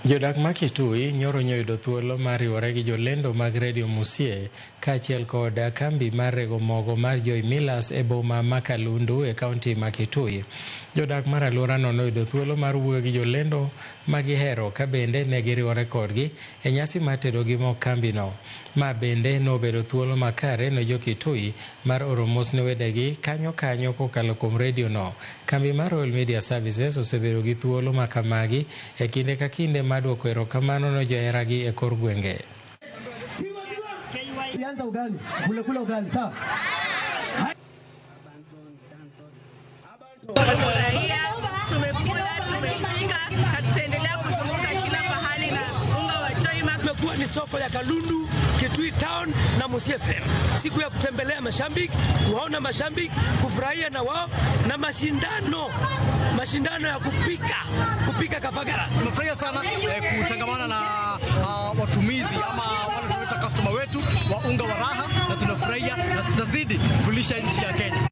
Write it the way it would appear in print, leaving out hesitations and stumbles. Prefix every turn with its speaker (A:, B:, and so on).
A: Jodak ma Kitui nyoro nyoyudo thuolo mar riwore gi jolendo mag redio Musie kaachiel kod kambi mar rego mogo mar Joy Millers e boma ma Kalundu e kaunti ma Kitui. Jodak mar alworano noyudo thuolo mar wuoyo gi jolendo ma gihero ka bende ne giriwore kodgi e nyasi mar tedo gi mo kambino. Ma bende nobedo thuolo makare ne jo Kitui mar oro mos ne wedegi kanyo kanyo kokalo kuom redio no. Kambi mar Royal Media Services osebedo gi thuolo ma kamagi e kinde ka kinde mar duoko erokamano ne joheragi e kor gwenge.
B: Anza ugali, kule kula ugali, sawa.
C: Tumefurahia, tumekula, tumepika na tutaendelea kuzunguka kila pahali na unga wa Joymax.
B: Tumekuwa ni soko ya Kalundu, Kitui Town na Musie FM. Siku ya kutembelea mashabiki, kuwaona mashabiki, kufurahia na wao na mashindano ya kupika kafagara.
D: Tumefurahia sana kutangamana na watumizi ama wale tunaita customer wetu wa unga wa raha, na tunafurahia na tutazidi kulisha nchi ya Kenya.